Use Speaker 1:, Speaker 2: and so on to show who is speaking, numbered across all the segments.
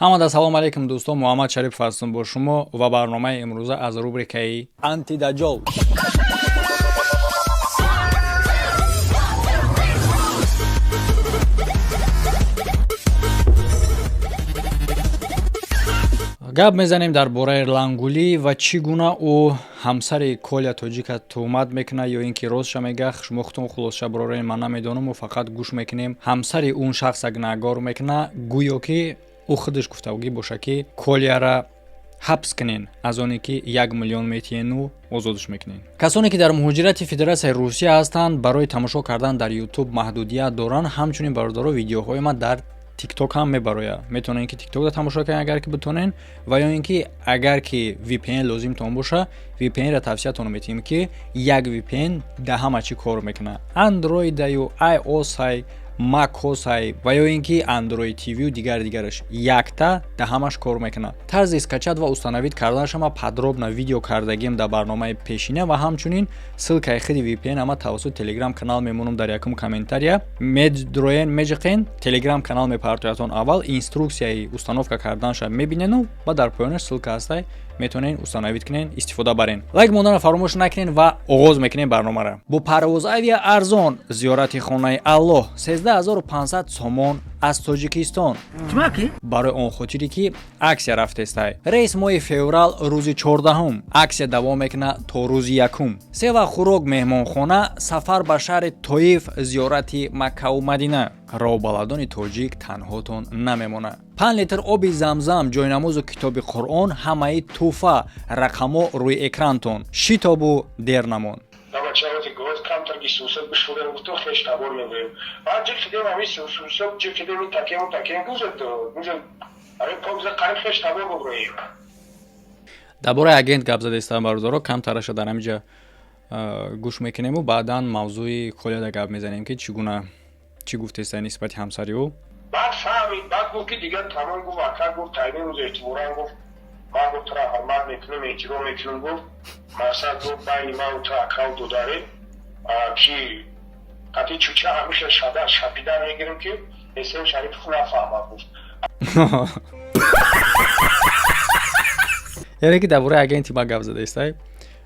Speaker 1: Ҳамада салом алейкум, дӯстон. Муҳаммад Шарипов ҳастам бо шумо ва барномаи имрӯза аз рубрикаи Антидаҷол. Гап мезанем дар бораи Лангулӣ ва чӣ гуна ӯ ҳамсари Коля Тоҷика туҳмат мекунад ё ин ки ростша мега. Шумо худтон хулосаша барорем, ман намедонам, мо фақат гӯш мекунем. Ҳамсари он шахса гунаҳгор мекунад, гӯё ки ӯ худаш гуфтагӣ боша, ки Коляра ҳабс кунен, аз оне ки 1 миллион метиҳену озодш мекунен. Касоне ки дар муҳоҷирати Федератсияи Русия ҳастанд, барои тамошо кардан дар Ютуб маҳдудият доранд. Ҳамчунин, бародаро, видеоҳои ман дар Тикток ҳам мебарояд. Метавонед, ки Тиктокда тамошо кунед, агар ки битонен, ва ё ин ки агар ки VPN лозимтон боша, VPN-ра тавсиятон метиҳем, ки як VPN да ҳама чӣ кор мекунад: Андроидаю, iOS-ай, macOS-ай ва ё ин ки Android TV дигар дигараш, якта да ҳамаш кор мекунад. Тарзи скачать ва установить карданаш ама подробно видео кардагим дар барномаи пешина ва ҳамчунин ссылкаи худи VPN ама тавассути Телеграм канал мемонам дар якум комментария. Медроен, меҷиқен, Телеграм канал мепартоятон, аввал инструксияи установка карданаша мебинену ва дар поёнаш ссылка ҳастай, метавонед установить кунен, истифода барен. Лайк монданро фаромӯш накунен ва оғоз мекунем барномаро. Бо Парвоз Авиа арзон зиёрати хонаи Аллоҳ, 13 500 сомон аз Тоҷикистон, барои он хотире ки аксия рафтестай. Рейс моҳи феврал, рӯзи 14-ум, аксия давом мекунад то рӯзи якум. Се вақт хӯрок, меҳмонхона, сафар ба шаҳри Тоиф, зиёрати Маккаву Мадина. Роҳбаладони тоҷик танҳотон намемонад. 5 литр оби Замзам, ҷойнамозу китоби Қуръон, ҳамаи тӯҳфа. Рақамҳо рӯи экрантон, шитобу дер намон.
Speaker 2: Бачароти гуфт, камтар гисусак бишурем, гуфту хеш табор мегӯем. Баъд ҷиқидем, ами сусак ҷиқидем, такему такем гузад гузад, ами покза қариб хеш табор буброем.
Speaker 1: Дар бораи агент гап задестам, бародаро, камтараша дар ҳамиҷа гӯш мекунему баъдан мавзӯи Коляда гап мезанем, ки чӣ гуна, чӣ гуфтеста нисбати ҳамсари ӯ.
Speaker 2: Баъд фаҳмид, баъд гуфт, ки дигар тамом, гуфт, ака, гуфт, тайми рӯз эътиборан, гуфт, ман, гуфт, тура ҳурмат мекунам, эҳтиром мекунам, гуфт, мақсад, гуфт, байни ман ту акау додаре, ки қати чуча ҳамеша шада шапидан мегирем, ки Эсем Шарипов нафаҳмад, гуфт.
Speaker 1: Яъне ки дар бораи агенти ма гап задаистай.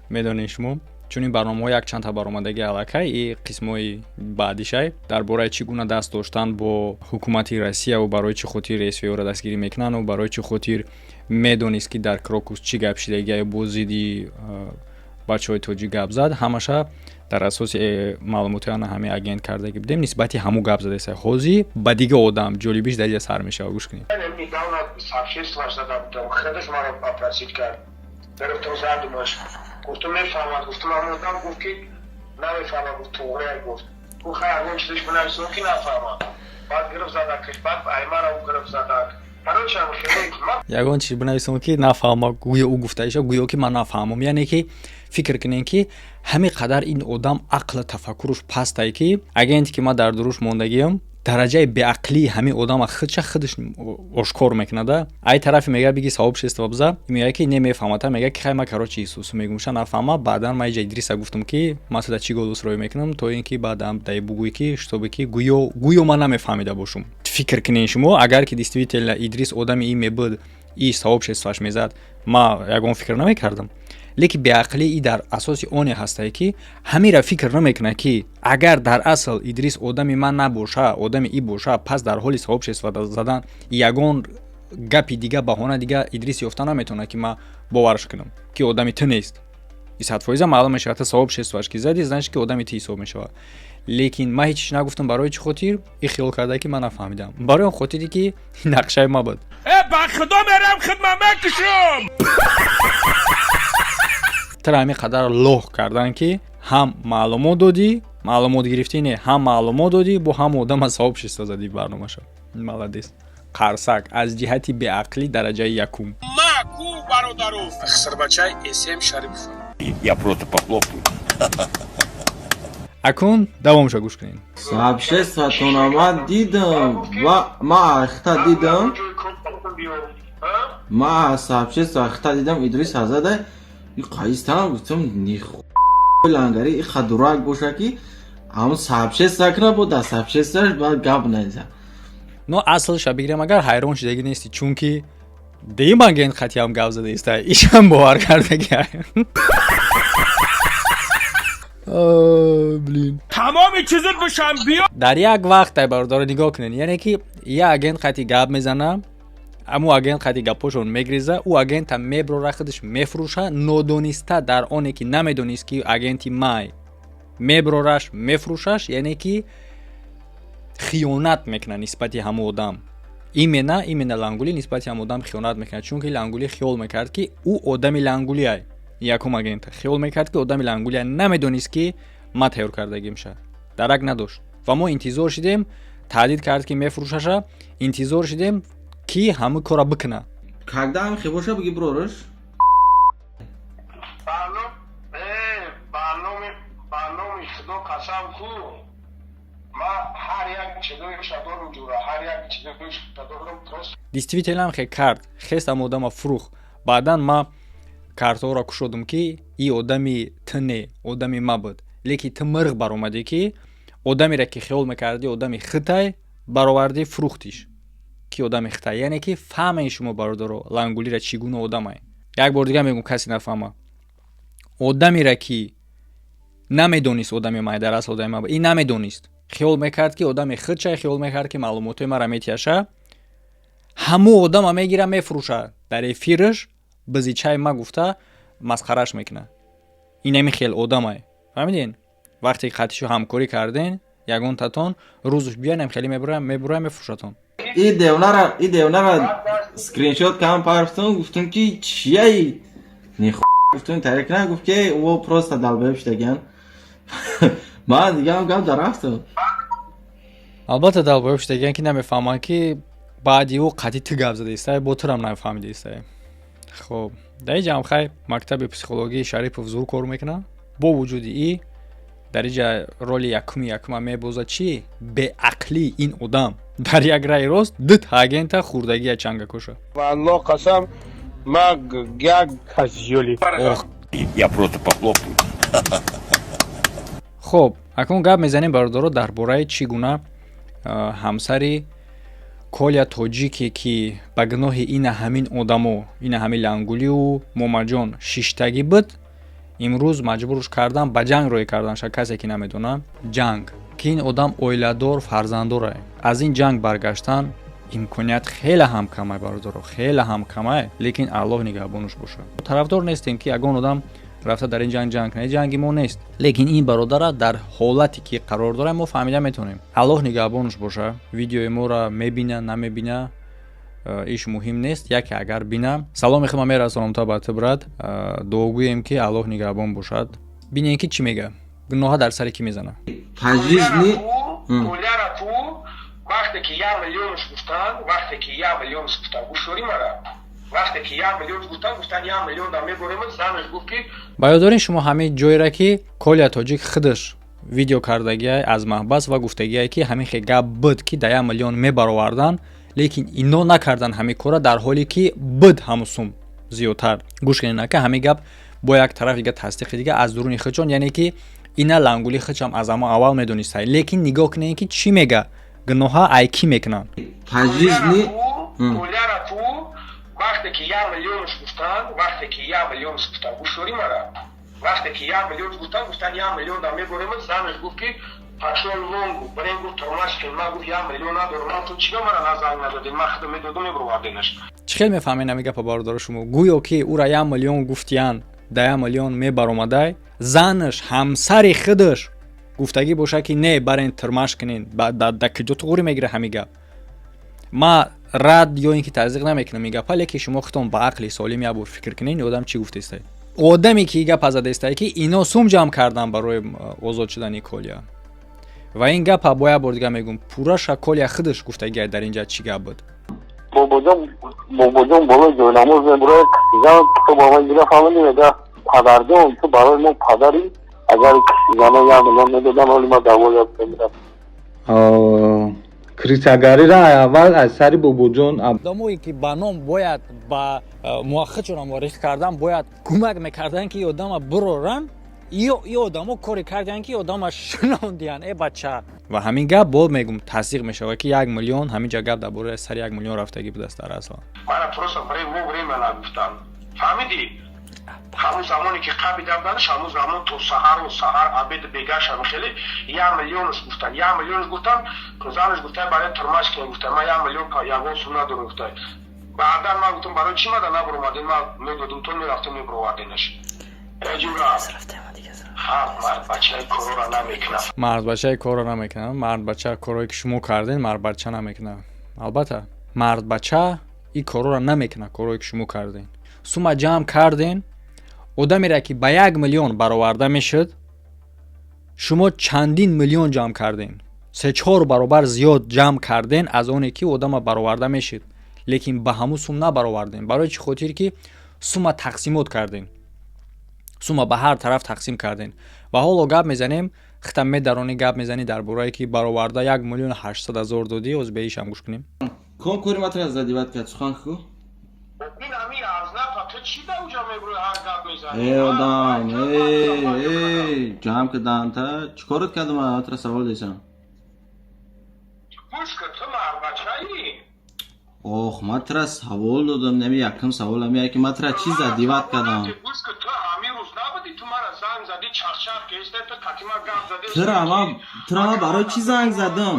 Speaker 1: Медонед шумо, чунин барномаҳо якчанд та баромадаги аллакай и қисмҳои баъдишай дар бораи чӣ гуна даст доштан бо ҳукумати Россияву барои чӣ хотир СВОро дастгирӣ мекунанду барои чӣ хотир медонист, ки дар Крокус чӣ гап шидагия, бо зидди бачаҳои тоҷик гап зад. Ҳамаша дар асоси маълумоти ана ҳамин агент кардаги будем, нисбати ҳамун гап задаиста. Ҳозир ба дига одам ҷолибиш дар иҷа сар мешава, гӯш кунед.
Speaker 2: Недавно сообществош зада будам, худаш маро попросить кард, гирифтам, задумаш, гуфтум, мефаҳмад, гуфтум, ҳамон гуфт, ки намефаҳмад, гуфт, туғрия, гуфт, гуфт, хай, ягон чизаш бинависам, ки нафаҳмад. Баъд гирифт, задакаш, баъд аймара ӯ гирифт, задак.
Speaker 1: Ягон чиз бинависам, ки нафаҳма, гӯё ӯ гуфтаиша, гӯё ки ман нафаҳмам. Яъне ки фикр кунем, ки ҳамин қадар ин одам ақлу тафаккуруш пастае, ки агенте ки ман дар дуруш мондагиам, дараҷаи беақлии ҳамин одама худша худаш ошкор мекунада. Ай тарафе мега, биги сообщество биза, мега, ки не мефаҳмата, мега, ки хай, ма, короче, Исусу мегумша, нафаҳма. Баъдан ма иҷа Идриса гуфтам, ки ман туда чӣ голос рӯй мекунам, то ин ки баъдан дай бугӯй, ки чтобы ки гӯё ман намефаҳмида бошум. Фикр кунен шумо, агар ки действительно Идрис одами ин мебуд, и сообществоаш мезад, ма ягон фикр намекардам. Лекин беақлӣ и дар асоси оне ҳастае, ки ҳамира фикр намекунад, ки агар дар асл Идрис одами ман набоша, одами и боша, пас дар ҳоли сообщество задан ягон гапи дига, баҳона дига Идрис ёфта наметавонад, ки ман боварш кунам, ки одами ту нест. И 100% маълум мешавад, ту сообществоаш ки зади, значит, ки одами ту ҳисоб мешавад. Лекин ман ҳеҷ чиз нагуфтам. Барои чӣ хотир и хиёл карда, ки ман нафаҳмидам? Барои он хотире, ки нақшаи ма буд.
Speaker 3: Э, ба худо, мерам, хидмат мекушам.
Speaker 1: Тара ҳамин қадар лоҳ кардан, ки ҳам маълумот додӣ, маълумот гирифтӣ, не, ҳам маълумот додӣ, бо ҳам одама сообщество задӣ барномаша. Молодец, қарсак. Аз ҷиҳати беақлӣ дараҷаи якум.
Speaker 3: Ма ку, бародару.
Speaker 2: Хисарбачай Эсем Шарипов.
Speaker 3: Я просто похлопаю.
Speaker 1: Акун давомша гӯш кунед.
Speaker 4: Сообществотона ман дидам ва ма ахта дидам, ма сообщество ахта дидам, Идрис ҳазада и қаистам, гуфтам, ниху лангари иха дурак боша, ки ҳамн сообщество кна, бо дар сообществоаш баъд гап наза.
Speaker 1: Но аслша бигирем, агар ҳайрон шудагӣ нести, чунки дуюм агент қатиам гап задаиста, ишам бовар кардаги. Блин.
Speaker 3: Тамоми чизит бошам биё.
Speaker 1: Дар як вақт, ай бародаро, нигоҳ кунед, яъне ки як агент қати гап мезана, аму агент қати гапҳошон мегреза, ӯ агента меброра, худаш мефурӯша, нодониста, дар оне ки намедонист, ки агенти май меброраш, мефурӯшаш, яъне ки хиёнат мекунад нисбати ҳамун одам. Именно Лангулӣ нисбати ҳамун одам хиёнат мекунад, чунки Лангулӣ хиёл мекард, ки ӯ одами Лангулиай. Якум агента хиёл мекард, ки одами Лангулиай, намедонист, ки ма тайёр кардагимша, дарак надошт. Ва мо интизор шидем, таҳдид кард, ки мефурӯшаша, интизор шидем, ки ҳамин корра бикуна.
Speaker 4: Когда ҳам хе боша, биги брораш.
Speaker 2: Ба номи Худо қасам ку, ма ҳар як чизоиша дорум, ҷура, ҳар як чизоиша дорум просто.
Speaker 1: Действительно хе кард, хест ам одама фурӯх. Баъдан ма картҳоро кушодум, ки и одами ту не, одами ма буд, лекин ту мирғ баромадӣ, ки одамере ки хиёл мекардӣ одами хитай, баровардӣ, фурӯхтиш, ки одами хитай. Яъне ки фаҳмед шумо, бародаро, Лангулира чӣ гуна одамай. Як бор дигар мегӯм, касе нафаҳма, одамере ки намедонист одами май, дар асл одами ма, ин намедонист, хиёл мекард, ки одами худшай, хиёл мекард, ки маълумотҳои мара метияша, ҳамун одама мегира, мефурӯша, дар эфираш бизичаи ма гуфта масхараш мекунад. Инами хел одамай, фаҳмидин? Вақте қатишу ҳамкорӣ карден, ягонтатон рӯзш биянем, хеле мебурам, мефурӯшатон.
Speaker 4: И девнара скриншот кам парфтум, гуфтум, ки чияи ниху, гуфтум, тариқ на, гуфт, ки о просто долбоёб шудаган. Ман дигам гап дарафтам.
Speaker 1: Албатта, долбоёб шудаган, ки намефаҳманд, ки баъди ӯ қатъи ту гап задаистай, бо турам нафаҳмидаистай. Хоб, дар иҷа хай мактаби психологии Шарипов зур кор мекунад. Бо вуҷуди и дар иҷа роли якуми якума мебозад чӣ? Беақлии ин одам дар як раи рост дута агента хурдагия чангакоша.
Speaker 2: Валло қасам, ма як
Speaker 3: Козёли.
Speaker 1: Ох.
Speaker 3: Я просто похлопаю.
Speaker 1: Хоб, акнун гап мезанем, бародаро, дар бораи чӣ гуна ҳамсари Коля Тоҷике, ки ба гуноҳи ина ҳамин одамо, ина ҳамин Лангулиу Момаҷон шиштагӣ буд, имрӯз маҷбурш кардан, ба ҷанг роҳӣ кардан. Ша касе ки намедонад, ҷанг ки ин одам оиладор, фарзанддорае, аз ин ҷанг баргаштан имконият хеле ҳам камай, бародаро, хеле ҳам камай, лекин Аллоҳ нигаҳбонаш бошад. Тарафдор нестем, ки ягон одам рафта дар ин ҷанг ҷанг кунад, ҷанги мо нест, лекин ин бародара дар ҳолате ки қарор дорад, мо фаҳмида метавонем. Аллоҳ нигаҳбонаш боша. Видеои моро мебина, намебина, иш муҳим нест. Яке агар бина, саломи худма мерасонам та ба ту, брат. Дуогӯем, ки Аллоҳ нигаҳбон бошад. Бинем, ки чӣ мега, гуноҳа дар сари кӣ мезана.
Speaker 4: Пажизни.
Speaker 2: Коляра ку, вақте ки 1 миллионш гуфтанд, вақте ки 1 миллионш гуфтанд, гӯшдорӣ мара, вақте ки 1 миллион гуфтанд, гуфтанд 1 миллион да меборем, занаш гуфт, ки
Speaker 1: Ба ёд дорем шумо ҳамин ҷойра, ки Коля Тоҷик худаш видео кардагиай аз маҳбас ва гуфтагиай, ки ҳамин хе гап буд, ки да 1 миллион мебаровардан, лекин ино накардан ҳамин кора, дар ҳоле ки буд ҳамун сум зиёдтар. Гӯш кунед, ака, ҳамин гап бо як тараф дига тасдиқи дига аз дуруни худшон, яъне ки ина Лангули худшам аз ҳамон аввал медонистай, лекин нигоҳ кунед, ки чӣ мега, гуноҳа ай кӣ мекунанд.
Speaker 4: Пажизни.
Speaker 2: Коляра ку, вақте ки 1 миллионш гуфтанд, вақте ки 1 миллионш гуфтанд, гӯшдорӣ мара, вақте ки 1 миллион гуфтанд, гуфтанд 1 миллион да меборем, занаш гуфт, ки пошёл вон, гуфт, барем, гуфт, тормаш кун. Ман, гуфт, 1 миллион надорам. Ман гуфтам, чига мара назанг надодед? Ман худам медодам, мебуроварденаш.
Speaker 1: Чӣ хел мефаҳмед ҳамин гапа, бародаро, шумо? Гӯё ки ӯра 1 миллион гуфтиян, да 1 миллион мебаромадай, занаш, ҳамсари худаш гуфтагӣ боша, ки не, барен тирмаш кунен. Да киҷо туғурӣ мегира ҳамин гап? Ма рад ё ин ки таздиқ намекунам ин гапа, лекин шумо худтон ба ақли солим як бор фикр кунед, ин одам чӣ гуфтаистай? Одаме ки гапа задаистай, ки ино сум ҷамъ кардан барои озод шудани Колия. Ва ин гапа бо як бор дига мегӯм, пурраша Колия худаш гуфтагиай. Дар ин ҷа чӣ гап буд?
Speaker 5: Бобоҷон, бобоҷон болои ҷойнамоз мебурад, зан китоб аввал гира фаҳмидӣ, мега: «Падарҷон, ту барои мо падарӣ. Агар зано 1 миллион медодан, ҳоли ма давоят мемирам».
Speaker 6: Крысагариро аввал аз сари бобоҷон.
Speaker 1: Одамое ки ба ном бояд ба муаххидшонро муаррифӣ кардан, бояд кӯмак мекарданд, ки одама бироранд. И одамо коре кардиан, ки одама шинондиян, э бача. Ва ҳамин гап бо мегум, тасдиқ мешавад, ки 1 миллион ҳамин ҷа гап дар бораи сари 1 миллион рафтагӣ будааст дар асл.
Speaker 2: Мана просто вовремя нагуфтам, фаҳмидӣ? Ҳамун замоне ки қаби давданаш, ҳамун замон то саҳару саҳар, обеду бегашам хеле 1 миллионш гуфтан, 1 миллионш гуфтан. Занаш гуфта, барои турмаш ки гуфта, ман 1 миллион ягон сум надорам, гуфта. Баъдан ман гуфтам, барои чӣ мада набуромадин? Ман медодим, то мерафтем, мебуровардинаш. Эҷура мардбачаи корора намекунад.
Speaker 1: Мардбачаи корро намекунад. Мардбача корое ки шумо кардем, мардбача намекунад. Албатта, мардбача ин корора намекунад, корое ки шумо кардем. Сума ҷамъ карден, одамере ки ба 1 миллион бароварда мешуд, шумо чандин миллион ҷамъ кардем, се-чор баробар зиёд ҷамъ карден аз оне ки одама бароварда мешуд, лекин ба ҳамун сум набаровардем. Барои чӣ хотир ки сума тақсимот кардем, сума ба ҳар тараф тақсим кардем. Ва ҳоло гап мезанем, хитам медаронӣ, гап мезанӣ дар борае ки бароварда 1 800 000 додӣ. Оз беишам гӯш кунем.
Speaker 4: Кон кори матра задевать кард, сухан ку.
Speaker 2: Ин ҳами аз нафа ту чӣ да уҷа мебурӯи, ҳар гап мезанӣ?
Speaker 4: Э, одам, э, э, ҷамъ кардам, та чӣ корот кардам? Матра савол десам.
Speaker 2: Гӯш кун, ту мардбачаӣ.
Speaker 4: Ох, матра савол додам, нами якум савол ами ки матра чӣ задевать кардам?
Speaker 2: Гӯш кун, ту ҳамин рӯз набудӣ, ту мара занг задӣ, чахчах кесте, ту катима гап задӣ.
Speaker 4: Тура ман барои чӣ занг задам?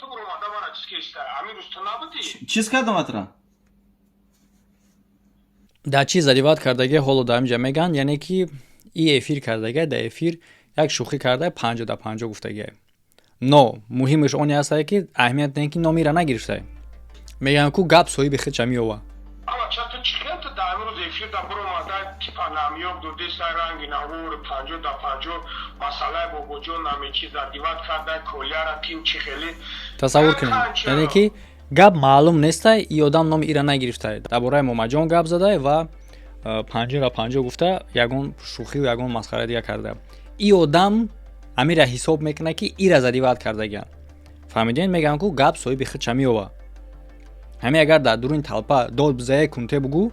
Speaker 2: Ту буромада мара чиз кеста, ҳамин рӯз ту набудӣ.
Speaker 4: Чиз кардам матра?
Speaker 1: Дар чӣ задевать кардагӣ, ҳоло дар инҷа мегӯянд, яъне ки и эфир кардагӣ, дар эфир як шӯхӣ карда, 50 да 50 гуфтагӣ. Но муҳимаш оне ҳастае, ки аҳамият не ки номира нагирифтае. Мегӯянд ку, гап соҳиби худша меёва.
Speaker 2: Бача, ту чӣ хел ту дар ҳамин рӯз эфир да буромада, типа намёб додеса, ранги навори 50 да 50, масъалаи бобоҷон намечи задевать карда коляра ким чӣ хеле.
Speaker 1: Тасаввур кунед, яъне ки гап маълум нестай, и одам номи ира нагирифтай, дар бораи момаҷон гап задай ва 50 ва 50 гуфта, ягон шӯхию ягон масхара дига карда. И одам амира ҳисоб мекунад, ки ира задевать кардагиан. Фаҳмиден? Мегӯянд ку, гап соҳиби худша меёва. Ҳамин агар дар дуруни толпа дод бизае, кунте бугӯ,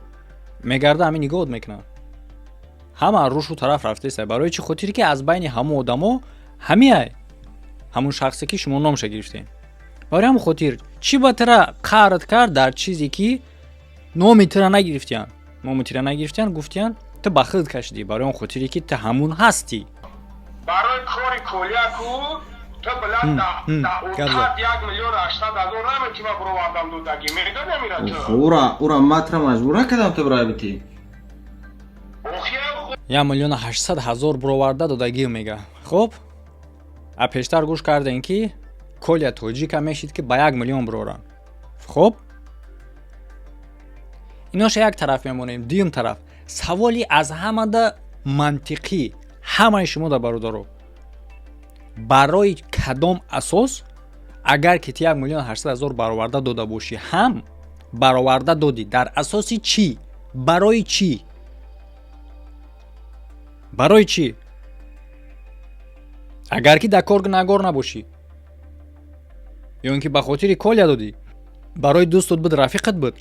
Speaker 1: мегарда, ҳамин нигоҳот мекунад, ҳама рушу тараф рафтеста. Барои чӣ хотире ки аз байни ҳамон одамо ҳамиай ҳамун шахсе ки шумо номша гирифтем. Барои ҳамон хотир чӣ ба тира қард кард дар чизе ки номи тира нагирифтиян, номи тира нагирифтиян, гуфтиян, ту ба худ кашидӣ, барои он хотире ки ту ҳамун ҳастӣ.
Speaker 2: Барои кори коляку ту билад да 1 800 000 наметима буровардам додагӣ, медонӣ амира ту?
Speaker 4: Ура матра маҷбур накардам, ту бирай битӣ.
Speaker 1: 1 800 000 буроварда додагӣ, мега. Хуб, а пештар гӯш кардем, ки Коля Тоҷика мешид, ки ба 1 миллион бироранд. Хуб, иноша як тараф мемонем. Дуюм тараф, саволи аз ҳамада мантиқӣ ҳамаи шумо да, бародаро: барои кадом асос, агар ки ту 1 800 000 бароварда дода бошӣ, ҳам бароварда додӣ, дар асоси чӣ, барои чӣ, барои чӣ, агар ки дар кор гунаҳгор набошӣ, ё ин ки ба хотири Коля додӣ, барои дӯстот буд, рафиқат буд?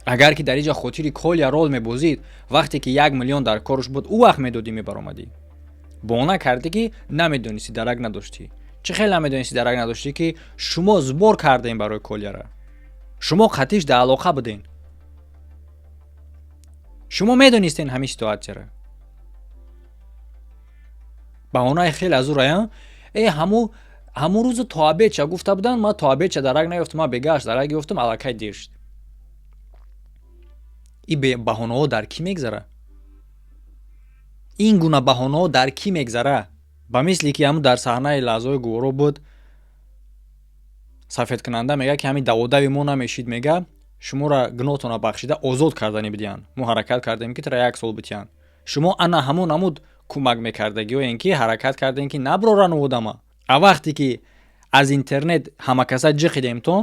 Speaker 1: Агар ки дар инҷа хотири Коля рол мебозид, вақте ки 1 миллион дар корш буд, ӯ вақт медодӣ, мебаромадӣ. Бона кардӣ, ки намедонисти, дарак надоштӣ. Чӣ хел намедонисти, дарак надоштӣ, ки шумо сбор кардем барои Коляра, шумо қатиш дар алоқа буден, шумо медонистен ҳамин ситуатсияра? Баҳонаи хеле аз ӯ э ҳамун рӯзу то обедша гуфта буданд, ман то обедша дарак наёфтам, ман бегашт дарак ёфтам, аллакай дер шуд. И баҳонаҳо дар кӣ мегзара? Ин гуна баҳонаҳо дар кӣ мегзара? Ба мисли ки ҳамун дар саҳнаи лаҳзаҳои гуворо буд, сафедкунанда мега, ки ҳамин даводави мо намешид, мега, шуморо гуноҳтонро бахшида озод кардани бидиҳанд. Мо ҳаракат кардем, ки тара як сол битиҳанд. Шумо ана ҳамон намуд кӯмак мекардагиёен, ки ҳаракат кардем, ки наброрану одама. А вақте ки аз интернет ҳамакаса ҷиқидемтон,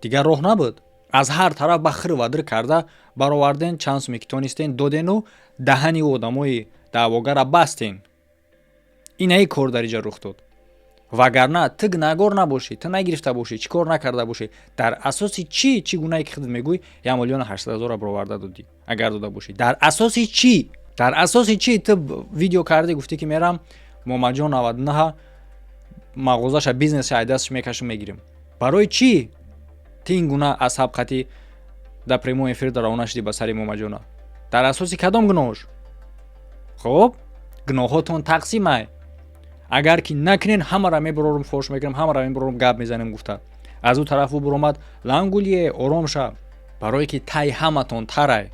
Speaker 1: дигар роҳ набуд. Аз ҳар тараф ба хир вадир карда бароварден, чанд суме ки тонистен додену даҳани одамои даъвогара бастен. Инаи кор дар иҷа рух дод. Вагарна ту гунаҳгор набошӣ, ту нагирифта бошӣ, чӣ кор накарда бошӣ, дар асоси чӣ, чӣ гунае ки худат мегӯй, 1 800 000-ро бароварда додӣ, агар дода бошӣ, дар асоси чӣ? Дар асоси чӣ ту видео кардӣ, гуфтӣ, ки мерам Момаҷон 99 мағозаша, бизнеса айдастш мекашам, мегирем? Барои чӣ ту ин гуна асаб қатӣ дар прямой эфир равона шудӣ ба сари Момаҷона? Дар асоси кадом гуноҳш? Хуб, гуноҳотон тақсимай. Агар ки накунен, ҳамаро мебурорум, фош мекунам, ҳамаро мебурорум, гап мезанем гуфта. Аз ӯ тараф ӯ буромад: «Лангулие, ором ша», барое ки тай ҳаматон тарай.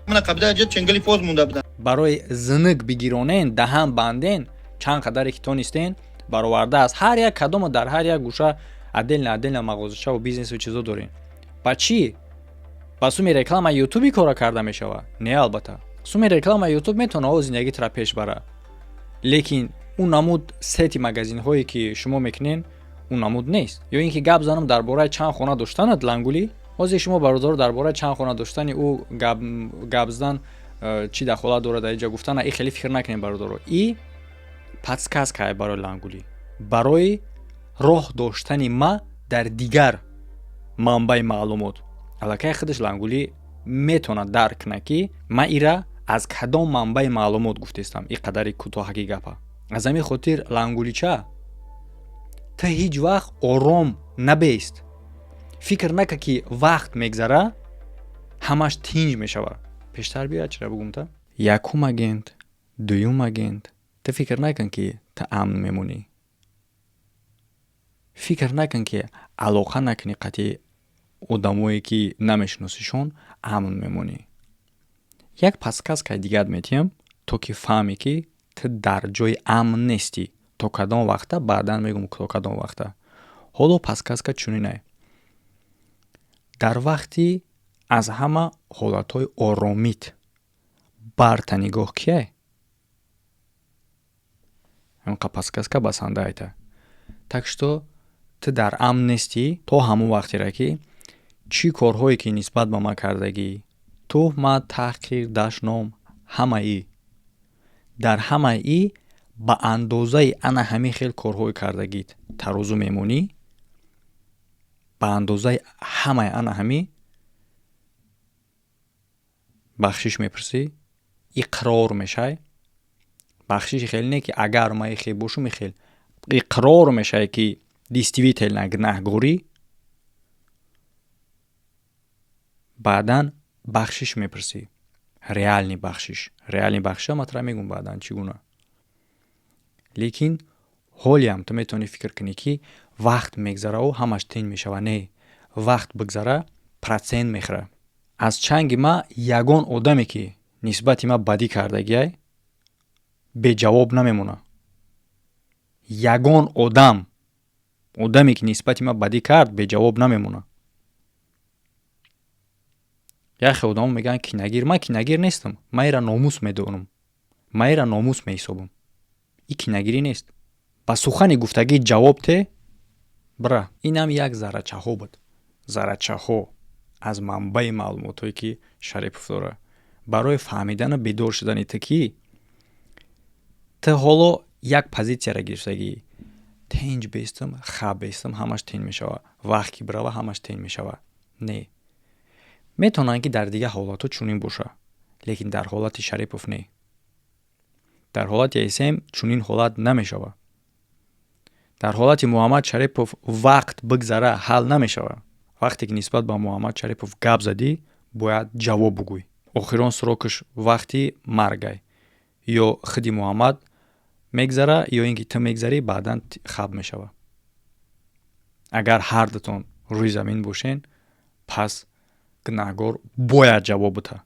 Speaker 1: Барои зинык бигиронен, даҳан банден, чанд қадаре ки тонистен бароварда аст. Ҳар як кадомо дар ҳар як гӯша отдельно отдельно мағозачаву бизнесу чизо дорем. Ба чӣ? Ба суми реклама Ютуби кора карда мешавад? Не, албатта, суми реклама Ютуб метавона о зиндагитро пеш бара, лекин ӯ намуд сети магазинҳое, ки шумо мекунен, ӯ намуд нест. Ё ин ки гап занам дар бораи чанд хона доштанат, Лангулӣ? Ҳозир шумо, бародаро, дар бораи чанд хона доштани ӯ гап задан чӣ дахолат дорад дар инҷа гуфтана? И хеле фикр накунем, бародаро. И подсказка барои Лангулӣ, барои роҳ доштани ма дар дигар манбаи маълумот. Аллакай худаш Лангулӣ метавонад дарк кунад, ки ма ира аз кадом манбаи маълумот гуфтестам. И қадари кӯтоҳаки гапа. Аз ҳамин хотир, Лангулича, ту ҳеҷ вақт ором набест. Фикр нака, ки вақт мегзара, ҳамаш тинҷ мешавад. Пештар биёяд, чира бугум та якум агент, дуюм агент. Ту фикр накун, ки ту амн мемонӣ. Фикр накун, ки алоқа накунӣ қатъи одамое, ки намешиносишон, амн мемонӣ. Як подсказкаи дигарат метиҳам, то ки фаҳме, ки ту дар ҷои амн нестӣ. То кадом вақта, баъдан мегӯм, то кадом вақта. Ҳоло подсказка чунинае: дар вақти аз ҳама ҳолатҳои оромит барта нигоҳ кияй? Ҳамқа подсказка басанда айта. Так что ту дар амн нестӣ то ҳамон вақтера, ки чӣ корҳое, ки нисбат ба ман кардагӣ, туҳмат, таҳқир, дашном, ҳамаи дар ҳамаи ба андозаи ана ҳамин хел корҳои кардагит тарозу мемонӣ, ба андозаи ҳамаи ана ҳамин бахшиш мепурсӣ, иқрор мешай. Бахшиши хеле не, ки агар ма ихел бошум, ихел иқрор мешай, ки действительно гунаҳгорӣ. Баъдан бахшиш мепурсӣ, реальный бахшиш. Реальный бахшиша матра мегӯм баъдан чӣ гуна. Лекин ҳолиам ту метавонӣ фикр кунӣ, ки вақт мегзараву ҳамаш тинҷ мешавад. Не, вақт бигзара, процент мехӯра аз чанги ма. Ягон одаме, ки нисбати ма бадӣ кардагиай, беҷавоб намемонад. Ягон одам, одаме, ки нисбати ма бадӣ кард, беҷавоб намемонад. Яхе одамо мегӯянд кинагир. Ман кинагир нестам, ман ира номус медонам, ман ира номус меҳисобам. И кинагирӣ нест. Ба сухани гуфтагӣ ҷавоб те бира. Инам як заррачаҳо буд, заррачаҳо аз манбаи маълумотҳое, ки Шарипов дорад, барои фаҳмидану бедор шудани ту, ки ту ҳоло як позитсияро гирифтагӣ: тинҷ бестам, хаб бестам, ҳамаш тинҷ мешавад, вақт ки бирава, ҳамаш тинҷ мешавад. Не, метавонанд, ки дар дигар ҳолатҳо чунин боша, лекин дар ҳолати Шарипов не, дар ҳолати СМ чунин ҳолат намешавад. Дар ҳолати Муҳаммад Шарипов вақт бигзара, ҳал намешавад. Вақте ки нисбат ба Муҳаммад Шарипов гап задӣ, бояд ҷавоб бугӯй. Охирон срокаш вақти маргай: ё худи Муҳаммад мегзара, ё ин ки ту мегзарӣ, баъдан хаб мешавад. Агар ҳардутон рӯи замин бошен, пас гунаҳгор бояд ҷавоб бута.